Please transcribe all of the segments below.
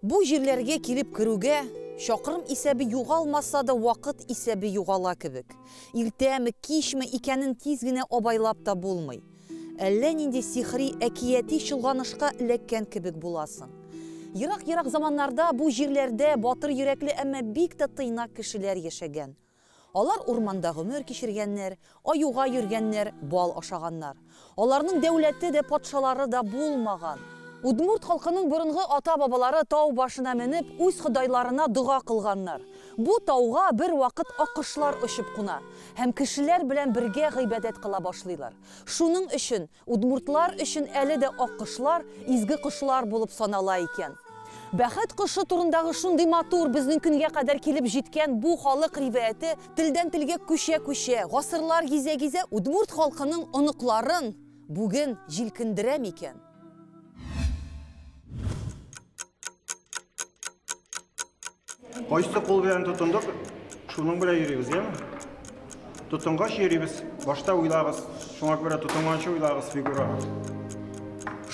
Бу җирләргә килеп керүгә, чакрым исәбе югалмаса да, вакыт исәбе югала кебек. Иртәме, кичме икәнен тиз генә абайлап та булмый. Әллә нинди сихри, әкияти чолганышка эләккән кебек буласың. Ерак-ерак заманнарда бу җирләрдә батыр йөрәкле, әмма бик тә тыйнак кешеләр яшәгән. Алар урманда гомер кичергәннәр, аюга йөргәннәр, бал ашаганнар. Аларның дәүләте дә, патшалары да булмаган. Удмурт халкының борынгы ата-бабалары тау башына менеп, үз ходайларына дога кылганнар. Бу тауга бервакыт аккошлар очып куна һәм кешеләр белән бергә гыйбадәт кыла башлыйлар. Шуның өчен Удмуртлар өчен әле дә аккошлар изге кошлар булып санала икән. Бәхет кошы турындагы шундый матур, безнең көнгә кадәр килеп җиткән бу халык риваяте телдән-телгә күчә-күчә, гасырлар гизә-гизә удмурт халкының оныкларын бүген җилкендерә микән? Кайсы кул белән тотындык, шуның белән йөрибез, яме? Тотынгач йөрибез, башта уйлагыз. Шуңа күрә тотынганчы уйлагыз фигура.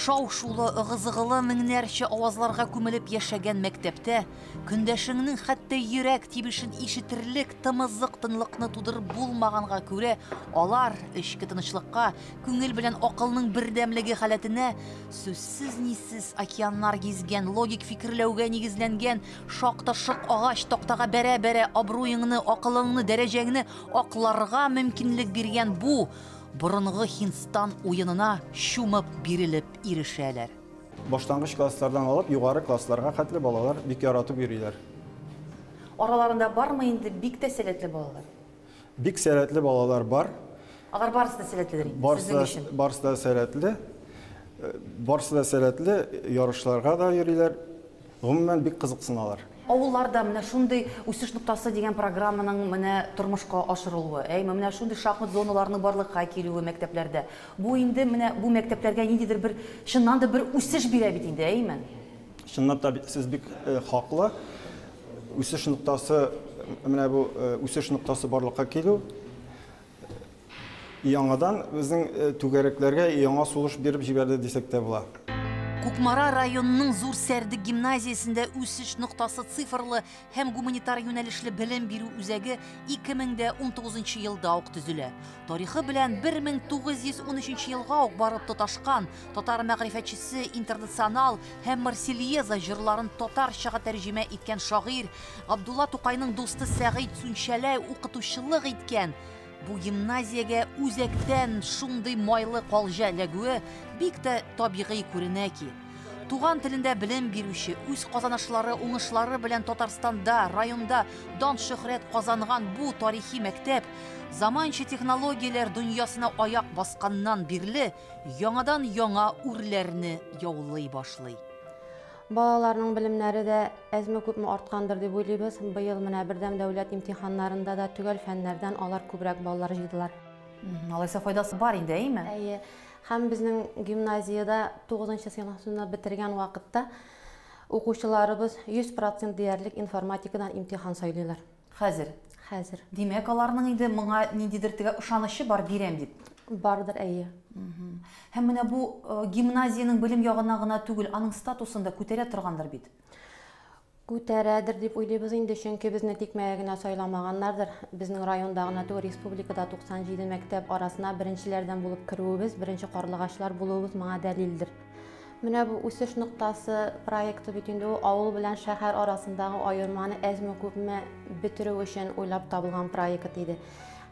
Шау-шулы, ыгы-зыгылы меңнәрчә авазларга күмелеп яшәгән мәктәптә көндәшеңнең хәтта йөрәк тибешен ишетерлек тымызык тынлыкны тудырып булмаганга күрә, алар эчке тынычлыкка, күңел белән акылның бердәмлеге халәтенә сүзсез-нисез океаннар гизгән, логик фикерләүгә нигезләнгән шак та шык агач тактага бәрә-бәрә абруеңны, акылыңны, дәрәҗәңне акларга мөмкинлек биргән бу борынгы Һиндстан уенына чумып бирелеп ирешәләр. Башлангыч класслардан алып югары классларга хәтле балалар бик яратып йөриләр. Араларында бармы инде бик тә сәләтле балалар? Бик сәләтле балалар бар. Алар барысы да сәләтледер инде, сезнең өчен. Барысы да сәләтле. Барысы да сәләтле, ярышларга да йөриләр. Гомумән, бик кызыксыналар. Авылларда менә шундый Үсеш ноктасы дигән программаның менә тормышка ашырылуы, әйме, менә шундый шахмат зоналарының барлыкка килүе мәктәпләрдә. Бу инде менә бу мәктәпләргә ниндидер бер, чыннан да бер үсеш бирә бит инде, әйме? Чынлап та, сез бик хаклы. Үсеш ноктасы, менә бу үсеш ноктасы барлыкка килү яңадан безнең түгәрәкләргә яңа сулыш биреп җибәрде дисәк тә була. Кукмара районының Зур Сәрдек гимназиясендә Үсеш ноктасы цифрлы һәм гуманитар юнәлешле белем бирү үзәге 2019 елда ук төзелә. Тарихы белән 1913 елга ук барып тоташкан татар мәгърифәтчесе, интернационал һәм Марсельеза җырларын татарчага тәрҗемә иткән шагыйрь Габдулла Тукайның дусты Сәгыйть Сүнчәләй укытучылык иткән бу гимназиягә үзәктән шундый майлы калҗа эләгүе бик тә табигый күренә ки. Туган телендә белем бирүче, үз казанышлары, уңышлары белән Татарстанда, районда дан-шөһрәт казанган бу тарихи мәктәп заманча технологияләр дөньясына аяк басканнан бирле яңадан-яңа үрләрне яулый башлый. Балаларның белемнәре дә әзме-күпме арткандыр дип уйлыйбыз. Быел менә бердәм дәүләт имтиханнарында да төгәл фәннәрдән алар күбрәк баллар җыйдылар. Алайса файдасы бар инде, әйеме? Әйе. Һәм безнең гимназиядә тугызынчы сыйныфны бетергән вакытта укучыларыбыз 100 процент диярлек информатикадан имтихан сайлыйлар. Хәзер? Хәзер. Димәк, аларның инде моңа ниндидер теге ышанычы бар, бирәм дип. Бардыр, әйе. Һәм менә бу гимназиянең белем ягына гына түгел, аның статусын да күтәрә торгандыр бит? Күтәрәдер дип уйлыйбыз инде, чөнки безне тикмәгә генә сайламаганнардыр. Безнең районда гына түгел, республикада 97 мәктәп арасына беренчеләрдән булып керүебез, беренче карлыгачлар булуыбыз моңа дәлилдер. Менә бу Үсеш ноктасы проекты бит инде ул авыл белән шәһәр арасындагы аерманы әзме-күпме бетерү өчен уйлап табылган проект иде.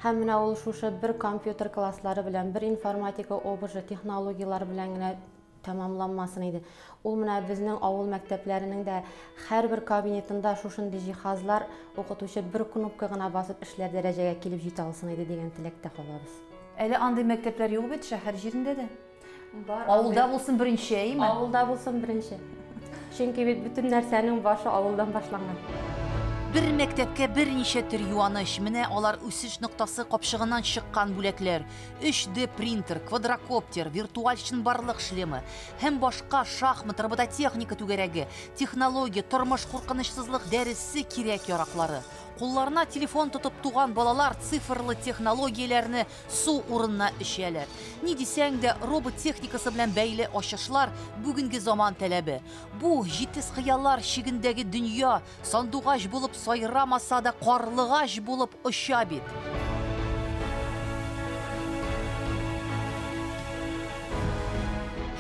Һәм менә ул шушы бер компьютер класслары белән, бер информатика ОБЖ технологияләре белән генә тәмамланмасын иде. Ул менә безнең авыл мәктәпләренең дә һәрбер кабинетында шушындый җиһазлар, укытучы бер кнопка гына басып эшләр дәрәҗәгә килеп җитә алсын иде дигән теләктә калабыз. Әле андый мәктәпләр юк бит шәһәр җирендә дә. Бар. Авылда булсын беренче, әйеме? Авылда булсын беренче. Чөнки бит бөтен нәрсәнең башы авылдан башланган. Бер мәктәпкә берничә төр юаныч. Менә алар үсеш ноктасы капчыгыннан чыккан бүләкләр. 3D принтер, квадрокоптер, виртуаль чынбарлык шлемы һәм башка шахмат, робототехника түгәрәге, технология, тормыш куркынычсызлык дәресе кирәк-яраклары. Кулларына телефон тотып туган балалар цифрлы технологияләрне су урынына эчәләр. Ни дисәң дә, робот техникасы белән бәйле ачышлар бүгенге заман таләбе. Бу җитез хыяллар чигендәге дөнья сандугач булып сайрамаса да, карлыгач булып оча бит.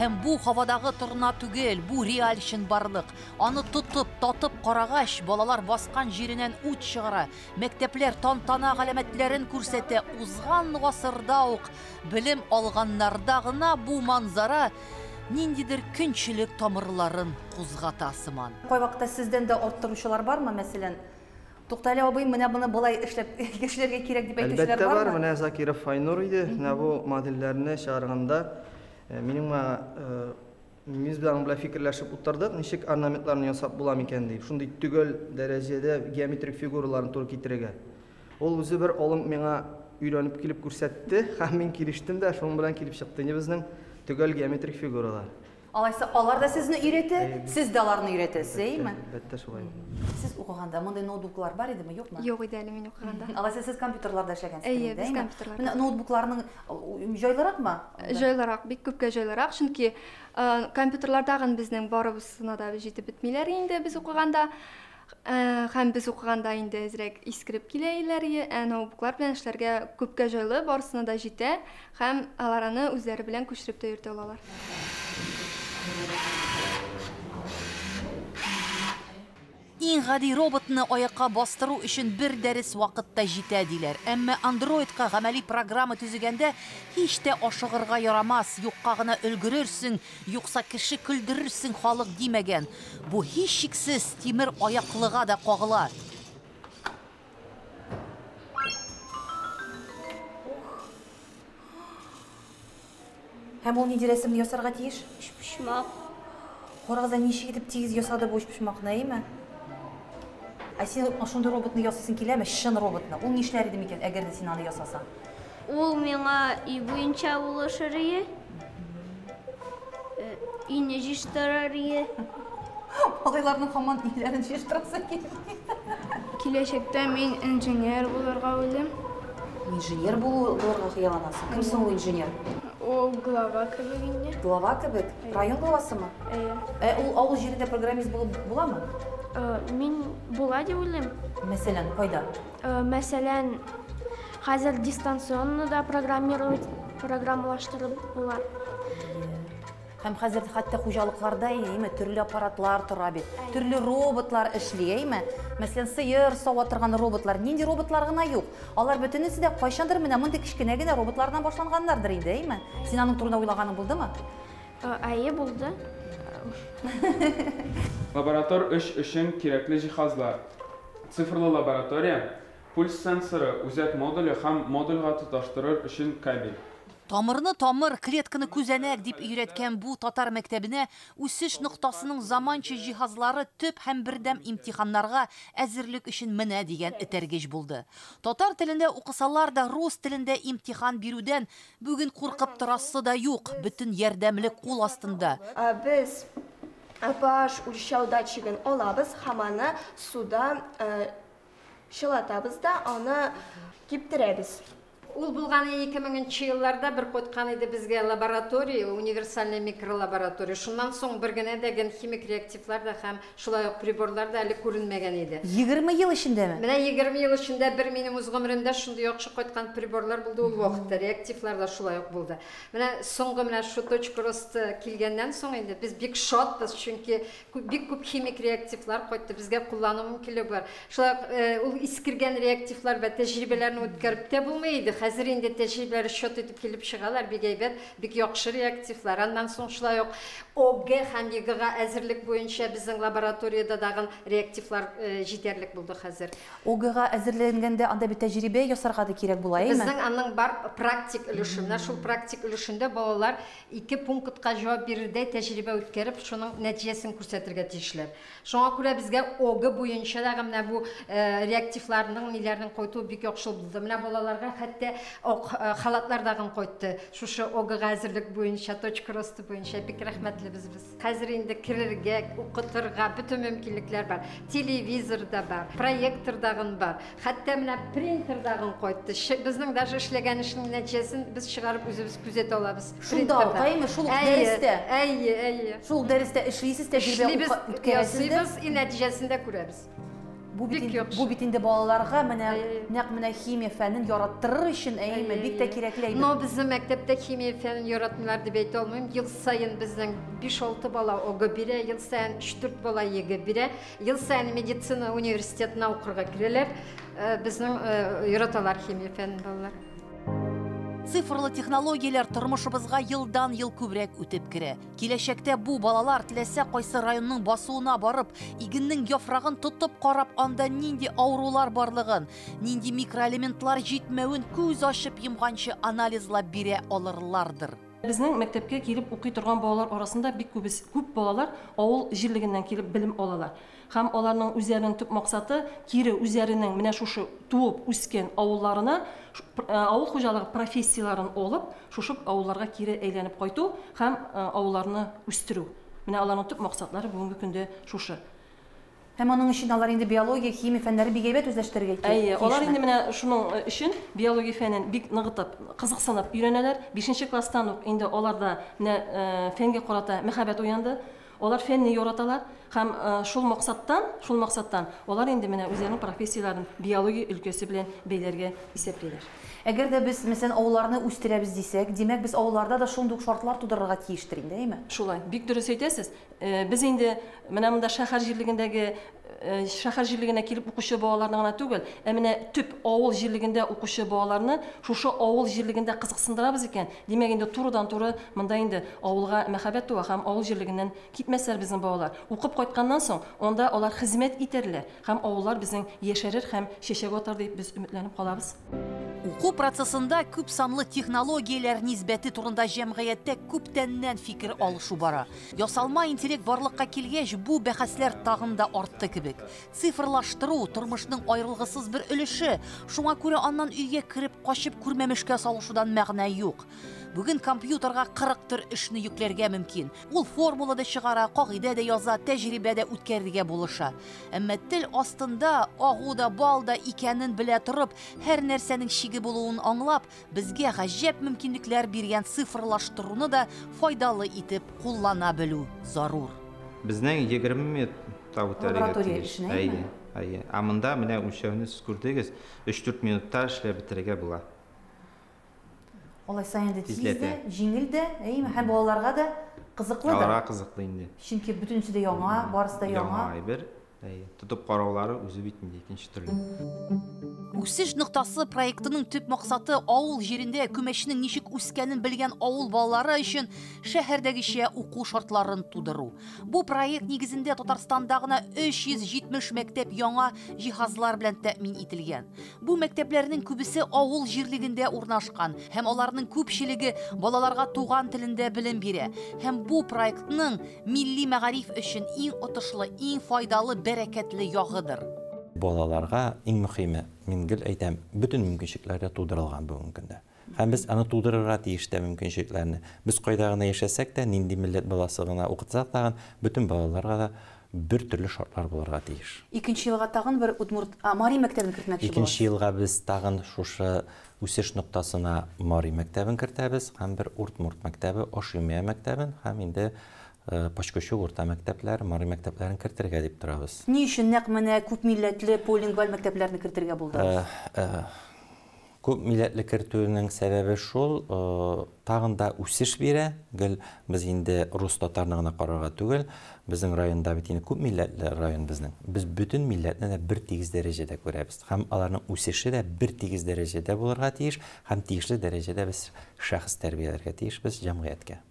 Һәм бу һавадагы торна түгел, бу реаль чынбарлык. Аны тотып, татып карагач, балалар баскан җиреннән ут чыгара. Мәктәпләр тантана галәмәтләрен күрсәтә. Узган гасырда ук белем алганнарда гына бу манзара ниндидер көнчелек тамырларын кузгата сыман. Кайвакытта сездән дә арттыручылар бармы, мәсәлән? Туктале, абый, менә моны болай эшләп кешеләргә кирәк дип әйтүчеләр Әлбәттә бар, бармы? Менә Закиров Файнур иде. Менә бу модельләрне чыгарганда минем без белән белән фикерләшеп утырдык, ничек орнаментларны ясап була микән дип. Шундый төгәл дәрәҗәдә геометрик фигураларны туры китерергә. Ул үзе бер алым миңа өйрәнеп килеп күрсәтте, һәм мин килештем дә, шуның белән килеп чыкты инде безнең төгәл геометрик фигуралар. Алайса алар да сезне өйрәтә, сез дә аларны өйрәтәсез, әйеме? Әлбәттә шулай. Сез укыганда мондый ноутбуклар бар идеме, юкмы? Юк иде әле мин укыганда. Алайса сез компьютерларда эшләгәнсез Әйе, инде, без әйеме? компьютерларда. Менә ноутбукларның җайлыракмы? Җайлырак, бик күпкә җайлырак, чөнки компьютерлардагын безнең барыбызына да җитеп бетмиләр инде без укыганда. Һәм без укыганда инде әзрәк искереп килә иләр, ә ноутбуклар белән эшләргә күпкә җайлы, барысына да җитә һәм алар аны үзләре белән күчереп тә йөртә алалар. Иң гади роботны аякка бастыру өчен бер дәрес вакытта җитә диләр. Әмма андроидка гамәли программа төзегәндә һич тә ашыгырга ярамас, юкка гына өлгерерсең, юкса кеше көлдерерсең халык димәгән. Бу һичшиксез тимер аяклыга да кагыла. Һәм ул нинди рәсемне ясарга тиеш? Өчпочмак. Карагыз, ничек итеп тигез ясады бу өчпочмакны, әйеме? Ә син шундый роботны ясыйсың киләме? Чын роботны. Ул нишләр иде микән, әгәр дә син аны ясасаң? Ул миңа өй буенча булышыр иде. Өйне җыештырыр иде. Малайларның һаман өйләрен җыештырасы килми. Киләчәктә мин инженер булырга уйлыйм. Инженер булырга хыялланасың? Кем соң ул инженер? Ул глава кебек инде. Глава кебек? Район главасымы? Әйе. Ул авыл җирендә программист булып буламы? Мин була дип уйлыйм. Мәсәлән, кайда? Мәсәлән, хәзер дистанционно да программировать, программалаштырып була. Һәм хәзер хәтта хуҗалыкларда, әйеме, төрле аппаратлар тора бит. Төрле роботлар эшли, әйеме? Мәсәлән, сыер сава торган роботлар, нинди роботлар гына юк. Алар бөтенесе дә кайчандыр менә мондый кечкенә генә роботлардан башланганнардыр инде, әйеме? Син аның турында уйлаганың булдымы? Әйе, булды. Лаборатор эш өчен кирәкле җиһазлар. Цифрлы лаборатория, пульс сенсоры, үзәк модуле һәм модульгә тоташтырыр өчен кабель. Тамырны тамыр, клетканы күзәнәк дип өйрәткән бу татар мәктәбенә үсеш ноктасының заманча җиһазлары төп һәм бердәм имтиханнарга әзерлек өчен менә дигән этәргеч булды. Татар телендә укысалар да рус телендә имтихан бирүдән бүген куркып торасы да юк, бөтен ярдәмлек кул астында. Без pH үлчәү датчигын алабыз һәм аны суда чылатабыз да, аны киптерәбез. Ул булган 2000 елларда бер кайткан иде безгә лаборатория, универсальный микролаборатория. Шуннан соң бер генә дә химик реактивлар да һәм шулай ук приборлар да әле күренмәгән иде. 20 ел эчендәме? Менә 20 ел эчендә бер минем үз гомеремдә шундый яхшы кайткан приборлар булды ул вакытта, реактивлар да шулай ук булды. Менә соңгы менә шу точка роста килгәннән соң инде без бик шатбыз, чөнки бик күп химик реактивлар кайтты, безгә куллану мөмкинлеге бар. Шулай ук ул искергән реактивлар вә тәҗрибәләрне үткәреп тә булмый иде. Хәзер инде тәҗрибәләр счет итеп килеп чыгалар, бик әйбәт, бик яхшы реактивлар. Аннан соң шулай ук ОГЭ һәм ЕГЭга әзерлек буенча безнең лабораториядә тагын реактивлар җитәрлек булды хәзер. ОГЭга әзерләнгәндә анда бит тәҗрибә ясарга да кирәк була, әйеме? Безнең аның бар практик өлеше. Менә шул практик өлешендә балалар ике пунктка җавап бирердәй тәҗрибә үткәреп, шуның нәтиҗәсен күрсәтергә тиешләр. Шуңа күрә безгә ОГЭ буенча дагы менә бу реактивларның, ниләрнең кайтуы бик яхшы булды. Менә балаларга хәтта ак халатлар дагын кайтты. Шушы ОГЭга әзерлек буенча, точка роста буенча бик рәхмәтлебез без. Хәзер инде керергә, укытырга бөтен мөмкинлекләр бар. Телевизор да бар, проектор дагын бар. Хәтта менә принтер дагын кайтты. Безнең даже эшләгән эшнең нәтиҗәсен без чыгарып үзебез күзәтә алабыз. Шунда ук, әйеме, шул ук дәрестә. Әйе, әйе. Шул ук дәрестә эшлисез, тәҗрибә үткәрәсез дә. Ясыйбыз и нәтиҗәсен дә күрәбез. Бу бит инде, бу бит инде балаларга менә нәкъ менә химия фәнен яраттырыр өчен, әйеме, бик тә кирәкле әйбер. Но безнең мәктәптә химия фәнен яратмыйлар дип әйтә алмыйм. Ел саен безнең 5-6 бала ОГЭ бирә, ел саен 3-4 бала ЕГЭ бирә, ел саен медицина университетына укырга керәләр. Безнең яраталар химия фәнен балалар. Цифрлы технологияләр тормышыбызга елдан-ел күбрәк үтеп керә. Киләчәктә бу балалар теләсә кайсы районның басуына барып, игеннең яфрагын тотып карап, анда нинди авырулар барлыгын, нинди микроэлементлар җитмәвен күз ачып йомганчы анализлап бирә алырлардыр. Безнең мәктәпкә килеп укый торган балалар арасында бик күбес, күп балалар авыл җирлегеннән килеп белем алалар. Һәм аларның үзләренең төп максаты кире үзләренең менә шушы туып үскән авылларына авыл хуҗалыгы профессияләрен алып, шушы авылларга кире әйләнеп кайту һәм авылларны үстерү. Менә аларның төп максатлары бүгенге көндә шушы. Һәм аның өчен алар инде биология, химия фәннәре бик әйбәт үзләштерергә тиеш. Әйе, алар инде менә шуның өчен биология фәнен бик ныгытып, кызыксынып өйрәнәләр. 5 класстан ук инде аларда менә фәнгә карата мәхәббәт уянды. Алар фәнне яраталар һәм шул максаттан, шул максаттан алар инде менә үзләренең профессияләрен биология өлкәсе белән бәйләргә исәплиләр. Әгәр дә без, мәсәлән, авылларны үстерәбез дисәк, димәк, без авылларда да шундый ук шартлар тудырырга тиештер инде, әйеме? Шулай, бик дөрес әйтәсез. Без инде менә монда шәһәр җирлегендәге шәһәр җирлегенә килеп укучы балаларны гына түгел, ә менә төп авыл җирлегендә укучы балаларны шушы авыл җирлегендә кызыксындырабыз икән, димәк инде турыдан-туры монда инде авылга мәхәббәт туа һәм авыл җирлегеннән китмәсләр безнең балалар. Укып кайтканнан соң анда алар хезмәт итәрләр һәм авыллар безнең яшәрер һәм чәчәк атар дип без өметләнеп калабыз. Уку процессында күп санлы технологияләр нисбәте турында җәмгыятьтә күптәннән фикер алышу бара. Ясалма интеллект барлыкка килгәч, бу бәхәсләр тагын да артты кебек. Цифрлаштыру тормышның аерылгысыз бер өлеше. Шуңа күрә аннан өйгә кереп качып күрмәмешкә салышудан мәгънә юк. Бүген компьютерга 40 төр эшне йөкләргә мөмкин. Ул формула да чыгара, кагыйдә дә яза, тәҗрибә дә үткәрергә булыша. Әмма тел астында агу да, бал да икәнен белә торып, һәр нәрсәнең чиге булуын аңлап, безгә гаҗәп мөмкинлекләр биргән цифрлаштыруны да файдалы итеп куллана белү зарур. Безнең 20 минутта үтәргә тиеш. Әйе, әйе. Ә монда менә үлчәүне сез күрдегез, 3-4 минутта эшләп бетерергә була. Алайса инде тиз дә, җиңел дә, әйеме, һәм балаларга да кызыклы да. Балаларга кызыклы инде. Чөнки бөтенесе дә яңа, барысы да яңа. Яңа әйбер. Әйе, тотып караулары үзе бит инде икенче төрле. Үсеш ноктасы проектының төп максаты авыл җирендә күмәчнең ничек үскәнен белгән авыл балалары өчен шәһәрдәгечә уку шартларын тудыру. Бу проект нигезендә Татарстанда гына 370 мәктәп яңа җиһазлар белән тәэмин ителгән. Бу мәктәпләрнең күбесе авыл җирлегендә урнашкан һәм аларның күпчелеге балаларга туган телендә белем бирә. Һәм бу проектның милли мәгариф өчен иң отышлы, иң файдалы, бәрәкәтле ягыдыр. Балаларга иң мөһиме, мин гел әйтәм, бөтен мөмкинчелекләр дә тудырылган бүгенге көндә. Һәм без аны тудырырга тиеш тә мөмкинчелекләрне. Без кайда гына яшәсәк тә, нинди милләт баласы гына укытсак та, бөтен балаларга да бер төрле шартлар булырга тиеш. Икенче елга тагын бер удмурт, Мари мәктәбен кертмәкче булабыз. Икенче елга без тагын шушы үсеш ноктасына Мари мәктәбен кертәбез һәм бер Уртмурт мәктәбе, Ошимия мәктәбен һәм инде Пашкучук урта мәктәпләр, Мари мәктәпләрен кертергә дип торабыз. Ни өчен нәкъ менә күп милләтле полилингваль мәктәпләрне кертергә булдыгыз? Күп милләтле кертүнең сәбәбе шул, тагын да үсеш бирә. Гел без инде рус татарны гына карарга түгел, безнең районда бит инде күп милләтле район безнең. Без бөтен милләтне дә бер тигез дәрәҗәдә күрәбез. Һәм аларның үсеше дә бер тигез дәрәҗәдә булырга тиеш, һәм тиешле дәрәҗәдә без шәхес тәрбияләргә тиешбез җәмгыятькә.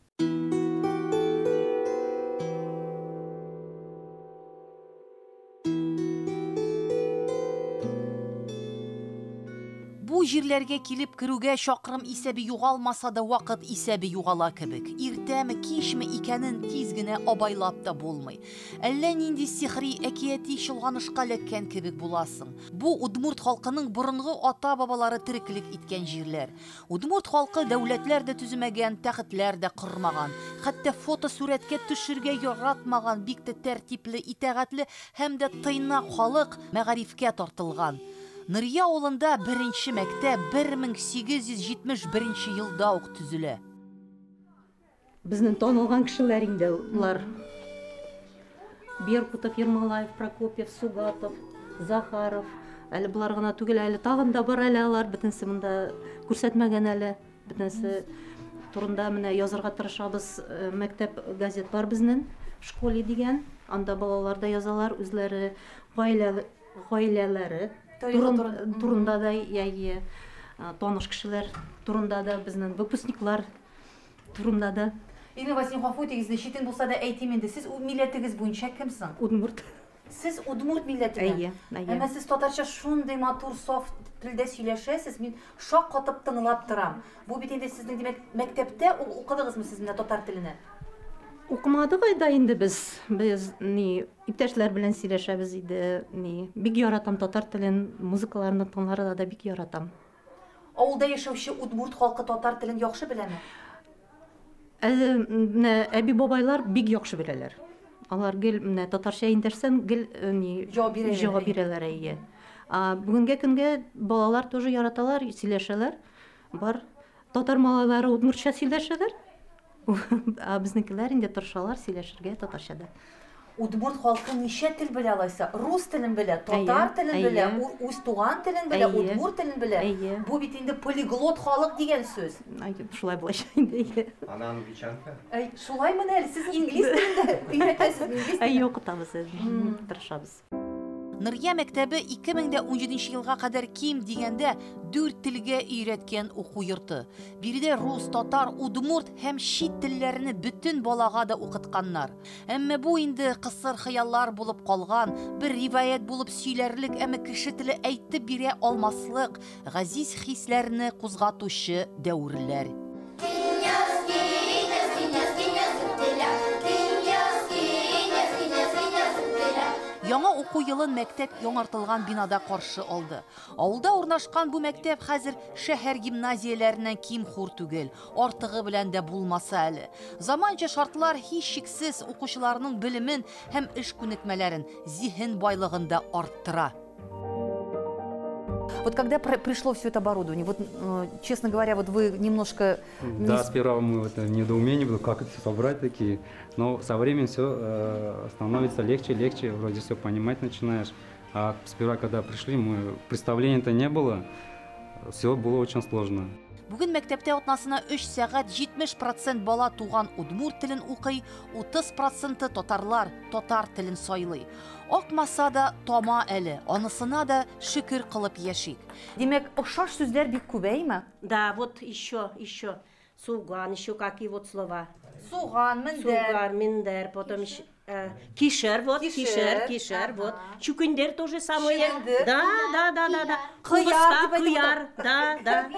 Бу җирләргә килеп керүгә чакрым исәбе югалмаса да вакыт исәбе югала кебек. Иртәме, кичме икәнен тиз генә абайлап та булмый. Әллә нинди сихри әкияти чолганышка эләккән кебек буласың. Бу удмурт халкының борынгы ата-бабалары тереклек иткән җирләр. Удмурт халкы дәүләтләр дә төземәгән, тәхетләр дә кормаган. Хәтта фотосурәткә төшергә яратмаган бик тә тәртипле, итагатьле һәм дә тыйнак халык мәгарифкә тартылган. Нырья авылында беренче мәктәп 1871 елда ук төзелә. Безнең танылган кешеләр инде улар. Беркутов, Ермолаев, Прокопьев, Сугатов, Захаров. Әле булар гына түгел, әле тагын да бар әле алар, бөтенесе монда күрсәтмәгән әле. Бөтенесе турында менә язырга тырышабыз. Мәктәп газет бар безнең, школе дигән. Анда балалар да язалар, үзләре гаиләләре турында да, яи, таныш кешеләр турында да, безнең выпускниклар турында да. Ирина Васильевна, гафу итегез, читен булса да әйтим инде, сез милләтегез буенча кем соң? Удмурт. Сез удмурт милләтеннән? Әйе, әйе. Әмма сез татарча шундый матур, саф телдә сөйләшәсез, мин шаккатып тыңлап торам. Бу бит инде сезнең, димәк, мәктәптә укыдыгызмы сез менә татар телене? Укымадык да инде без. Без ни иптәшләр белән сөйләшәбез иде, ни бик яратам татар телен, музыкаларны тыңларга да бик яратам. Авылда яшәүче удмурт халкы татар телен яхшы беләме? Әле менә әби-бабайлар бик яхшы беләләр. Алар гел менә татарча эндәшсәң, гел ни җавап бирәләр. Җавап бирәләр, әйе. Бүгенге көнгә балалар тоже яраталар, сөйләшәләр. Бар татар малайлары удмуртча сөйләшәләр. Ә безнекеләр инде тырышалар сөйләшергә татарча да. Удмурт халкы ничә тел белә алайса? Рус телен белә, татар телен белә, үз туган телен белә, удмурт телен белә. Бу бит инде полиглот халык дигән сүз. Шулай булачак инде. Она англичанка. Әй, шулай мени әле? Сез инглиз телен дә өйрәтәсез, инглиз телен? Әйе, укытабыз, тырышабыз. Нырья мәктәбе 2017 елга кадәр ким дигәндә 4 телгә өйрәткән уку йорты. Биредә рус, татар, удмурт һәм чит телләрне бөтен балага да укытканнар. Әмма бу инде кысыр хыяллар булып калган, бер риваять булып сөйләрлек, әмма кеше теле әйтеп бирә алмаслык газиз хисләрне кузгатучы дәверләр. Яңа уку елын мәктәп яңартылган бинада каршы алды. Авылда урнашкан бу мәктәп хәзер шәһәр гимназияләреннән ким-хур түгел, артыгы белән дә булмаса әле. Заманча шартлар һичшиксез укучыларның белемен һәм эш күнекмәләрен, зиһен байлыгын да арттыра. Вот когда пришло все это оборудование, вот, честно говоря, вот вы немножко... Да, сперва мы в этом недоумении были, как это все собрать такие, но со временем все становится легче, легче, вроде все понимать начинаешь. А сперва, когда пришли, мы представления-то не было, все было очень сложно. Бүген мәктәптә атнасына 3 сәгать 70% бала туган удмурт телен укый, 30% татарлар татар телен сайлый. Акмаса да тама әле, анысына да шөкер кылып яшик. Димәк, охшаш сүзләр бик күп, әйме? Да, вот еще, еще. Суган, еще какие вот слова. Суган, мендәр. Суган, мендәр, потом еще кишер, вот, кишер, кишер, вот. Чукендер тоже самое. Да, да, да, да, да. Кыяр, кыяр, да, да.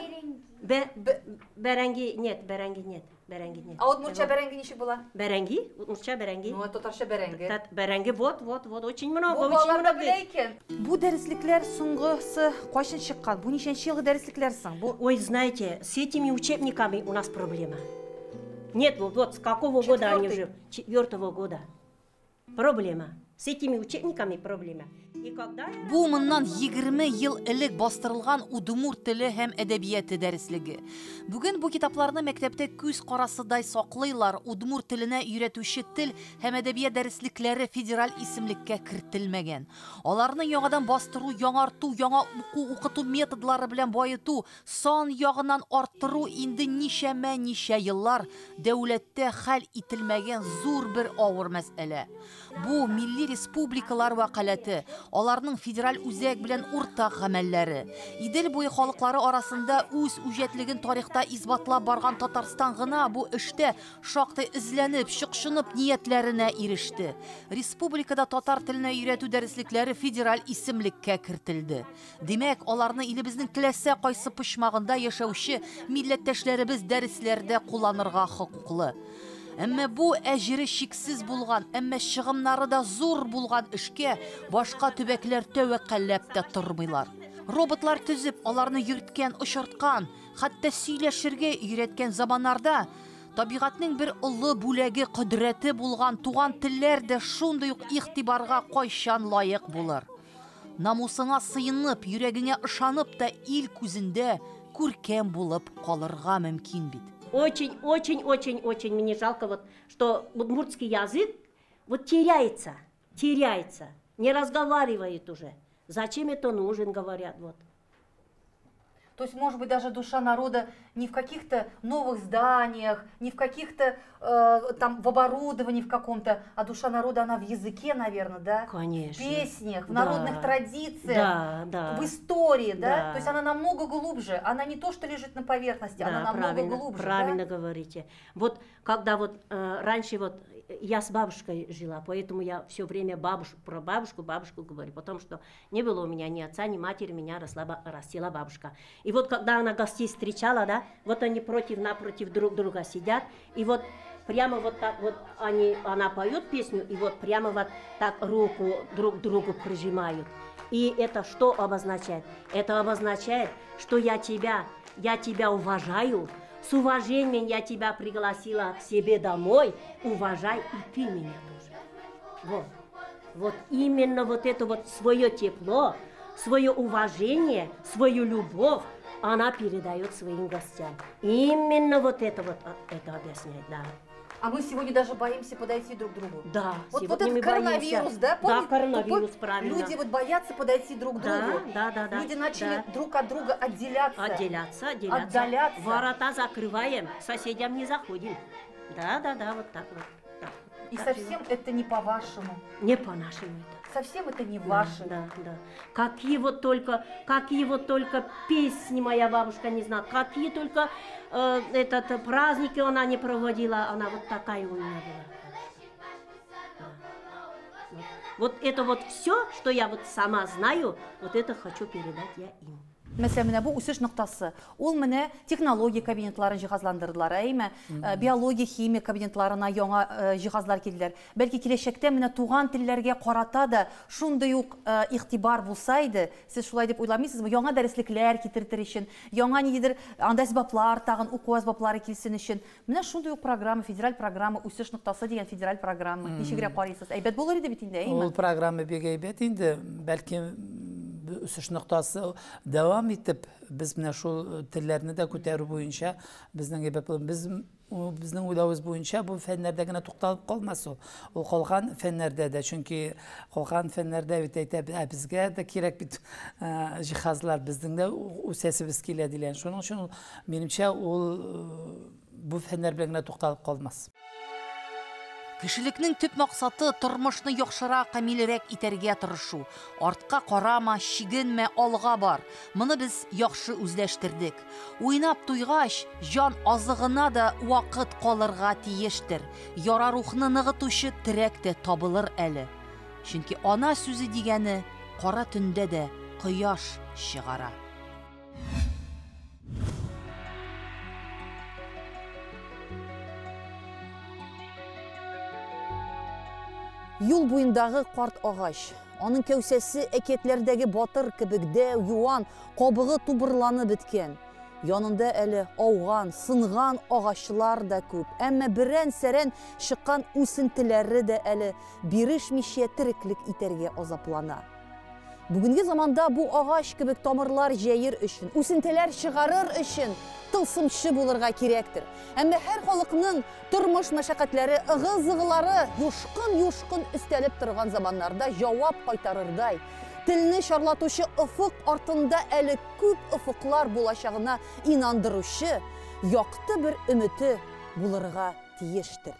Бәрәңге нет, бәрәңге нет, бәрәңге нет. А удмуртча бәрәңге ничек була? Бәрәңге, удмуртча бәрәңге. Ну, татарча бәрәңге. Бәрәңге, вот, вот, вот, очень много, Бу очень балалар да много. белә икән. Бу дәреслекләр соңгысы кайчан чыккан? Бу ничәнче елгы дәреслекләр соң? Бу Ой, знаете, с этими учебниками у нас проблема. Нет, вот, вот с какого года они уже? 4-го года. Проблема. С этими учебниками проблема. И когда... Бу моннан 20 ел элек бастырылган удмурт теле һәм әдәбияты дәреслеге. Бүген бу китапларны мәктәптә күз карасыдай саклыйлар. Удмурт теленә өйрәтүче тел һәм әдәбият дәреслекләре федераль исемлеккә кертелмәгән. Аларны яңадан бастыру, яңарту, яңа уку-укыту методлары белән баету, сан ягыннан арттыру инде ничәмә-ничә еллар дәүләттә хәл ителмәгән зур бер авыр мәсьәлә. Бу милли республикалар вәкаләте, аларның федераль үзәк белән уртак гамәлләре. Идел буе халыклары арасында үз үҗәтлеген тарихта исбатлап барган Татарстан гына бу эштә шактый эзләнеп, чокчынып ниятләренә иреште. Республикада татар теленә өйрәтү дәреслекләре федераль исемлеккә кертелде. Димәк, аларны илебезнең теләсә кайсы почмагында яшәүче милләттәшләребез дәресләрдә кулланырга хокуклы. Әмма бу әҗере шиксез булган, әмма чыгымнары да зур булган эшкә башка төбәкләр тәвәккәлләп тә тормыйлар. Роботлар төзеп, аларны йөрткән, очырткан, хәтта сөйләшергә өйрәткән заманнарда табигатьнең бер олы бүләге, кодрәте булган туган телләр дә шундый ук игътибарга кайчан лаек булыр. Намусыңа сыенып, йөрәгеңә ышанып та ил күзендә күркәм булып калырга мөмкин бит. Очень, очень, очень, очень мне жалко, вот, что удмуртский язык вот теряется, теряется, не разговаривает уже. Зачем это нужен, говорят, вот. То есть, может быть, даже душа народа не в каких-то новых зданиях, не в каких-то там в оборудовании в каком-то, а душа народа, она в языке, наверное, да? Конечно. В песнях, в Да. народных традициях, Да, да. в истории, да? Да. То есть она намного глубже, она не то, что лежит на поверхности, Да, она намного правильно, глубже. Правильно да? говорите. Вот когда вот раньше вот я с бабушкой жила, поэтому я все время про бабушку говорю, потому что не было у меня ни отца, ни матери, меня растила бабушка. И вот когда она гостей встречала, да, вот они напротив друг друга сидят, и вот прямо вот так вот она поет песню, и вот прямо вот так руку друг к другу прижимают. И это что обозначает? Это обозначает, что я тебя уважаю, с уважением я тебя пригласила к себе домой, уважай и ты меня тоже. Вот, вот именно вот это вот свое тепло, свое уважение, свою любовь она передает своим гостям. Именно вот это объясняет, да. А мы сегодня даже боимся подойти друг к другу. Да, вот сегодня этот мы коронавирус, боимся. Да? Помните? Да, коронавирус, правильно. Люди вот боятся подойти друг к другу. Да, да, да. Люди начали да. друг от друга отделяться. Отделяться, отделяться. Отдаляться. Ворота закрываем, соседям не заходим. Да, да, да, вот так вот. Так. И так совсем живем. Это не по-вашему. Не по-нашему это. Совсем это не да, ваше. Да, да. Какие вот только песни моя бабушка не знала, какие только праздники она не проводила, она вот такая у меня была. Да. Вот. Вот это вот все, что я вот сама знаю, вот это хочу передать я им. Мәсәлән, менә бу үсеш ноктасы. Ул менә технология кабинетларын җиһазландырдылар, әйме? Биология, химия кабинетларына яңа җиһазлар килделәр. Бәлки киләчәктә менә туган телләргә карата да шундый ук игътибар булса иде, сез шулай дип уйламыйсызмы? Яңа дәреслекләр китертер өчен, яңа ниндидер анда әсбаплар, тагын уку әсбаплары килсен өчен. Менә шундый ук программа, федераль программа, үсеш ноктасы дигән федераль программа. Ничегрәк карыйсыз? Әйбәт булыр иде бит инде, әйме? Ул программа бик әйбәт инде, бәлки үсеш ноктасы дәвам итеп, без менә шул телләрне дә күтәрү буенча безнең әйбәт булыр. Безнең уйлавыбыз буенча бу фәннәрдә генә тукталып калмас ул. Ул калган фәннәрдә дә, чөнки калган фәннәрдә бит әйтә, безгә дә кирәк бит җиһазлар, безнең дә үсәсебез килә диләр. Шуның өчен минемчә ул бу фәннәр белән генә тукталып калмас. Кешелекнең төп максаты тормышны яхшырак, камилрәк итәргә тырышу. Артка карама, чигенмә, алга бар. Моны без яхшы үзләштердек. Уйнап туйгач, җан азыгына да вакыт калырга тиештер. Яра рухны ныгытучы терәк тә табылыр әле. Чөнки ана сүзе дигәне кара төндә дә кояш чыгара. Юл буендагы карт агач, аның кәүсәсе әкиятләрдәге батыр кебек дәү, юан, кабыгы тубырланып беткән. Янында әле ауган, сынган агачлар да күп, әмма берән-сәрән чыккан үсентеләре дә әле бирешмичә тереклек итәргә азаплана. Бүгенге заманда бу агач кебек тамырлар җәер өчен, үсентеләр чыгарыр өчен тылсымчы булырга кирәктер. Әмма һәр халыкның тормыш мәшәкатьләре, ыгы-зыгылары юшкын-юшкын өстәлеп торган заманнарда җавап кайтарырдай, телне чарлатучы офык артында әле күп офыклар булачагына инандыручы якты бер өмете булырга тиештер.